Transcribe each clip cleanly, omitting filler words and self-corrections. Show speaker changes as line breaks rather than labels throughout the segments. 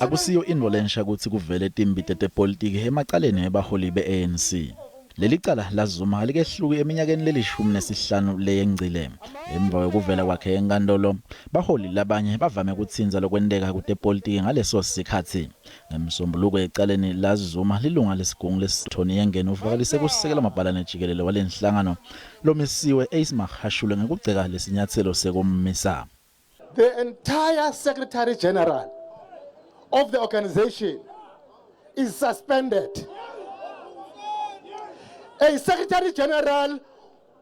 Akusiyo intfo lensha kutsi kuvele timbi tetepolitiki emacaleni ebaholi be-ANC. Leli cala laZuma alikehluki eminyakeni leli-15 leyengcile. Emva kwekuvela kwakhe enkantolo, baholi labanye bavame kutsintsa lokwenteka kutepolitiki ngaleso sikhatsi. NgeMsombuluko ecaleni laZuma, lilunga lesigungu lesiTony Yengeni uvakalise kusekela mabhalane jikelele walenhlangano lomisiwe Ace Magashule ngekugceka lesinyatselo sekummisa.
The entire Secretary General of the organization is suspended. A Secretary General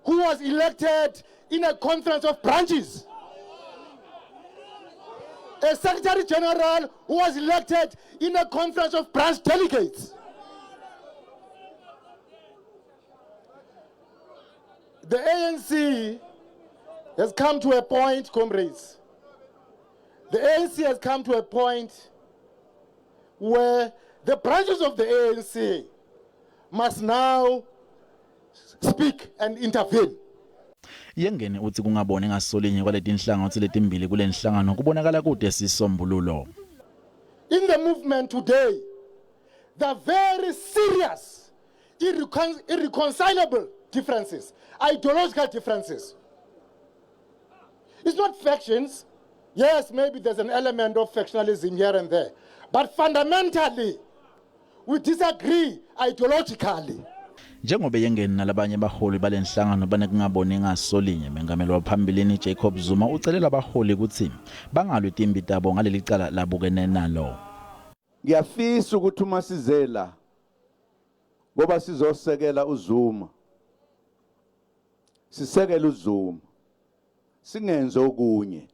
who was elected in a conference of branches. A Secretary General who was elected in a conference of branch delegates. The ANC has come to a point, comrades. The ANC has come to a point where the branches of the ANC must now speak and intervene.
Yengeni uthi kungaboni ngasolinye kwaletinhlangotsi letimbili kulenhlangano kubonakala kude sisombululo.
In the movement today, the very serious, irreconcilable differences, ideological differences. It's not factions. Yes, maybe there's an element of factionalism here and there. But fundamentally, we disagree ideologically.
Njengobe Yengeni nalabanye baholi balenhlangano banekungaboni ngasolinye, mengameli waphambilini Jacob Zuma ucelela abaholi ukuthi bangalwi timbi tabo ngaleli cala labukene nalo.
Ngiyafisa ukuthi uma sizela ngoba sizosekela uZuma, sisekele uZuma, singenze okunye.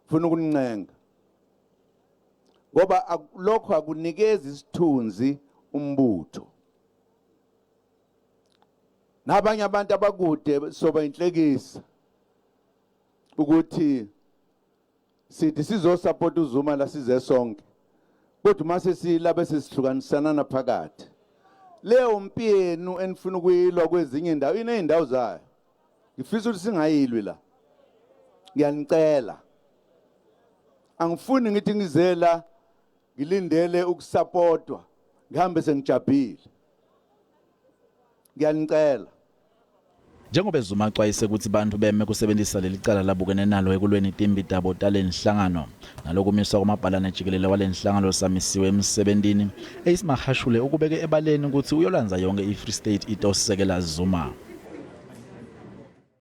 Funa ukunincenga ngoba lokho akunikezi isithunzi umbutho. Nabanye abantu abakude soba inhlekisa ukuthi sithi sizosupport uZuma la size sonke, kodwa uma sesila bese sihlukanisana naphakathi. Leyo mpi yenu enifuna ukuyilwa kwezinye indawo iney'ndawo zayo. Ngifisa ukuthi singayilwi la, ngiyanicela. Angifuni ngithi ngizela ngilindele ukusapotwa ngihambe sengijabhile. Ngiyanicela.
Njengoba Zuma axwayise ukuthi bantu beme kusebenzisa leli cala labukene nalo ekulweni timbi tabo talenhlangano nalokumiswa kwamabhalane jikelele walenhlangano samisiwe emsebentini, Ace Magashule ukubeke ebaleni ukuthi uyolanza yonke iFree State itosekela Zuma.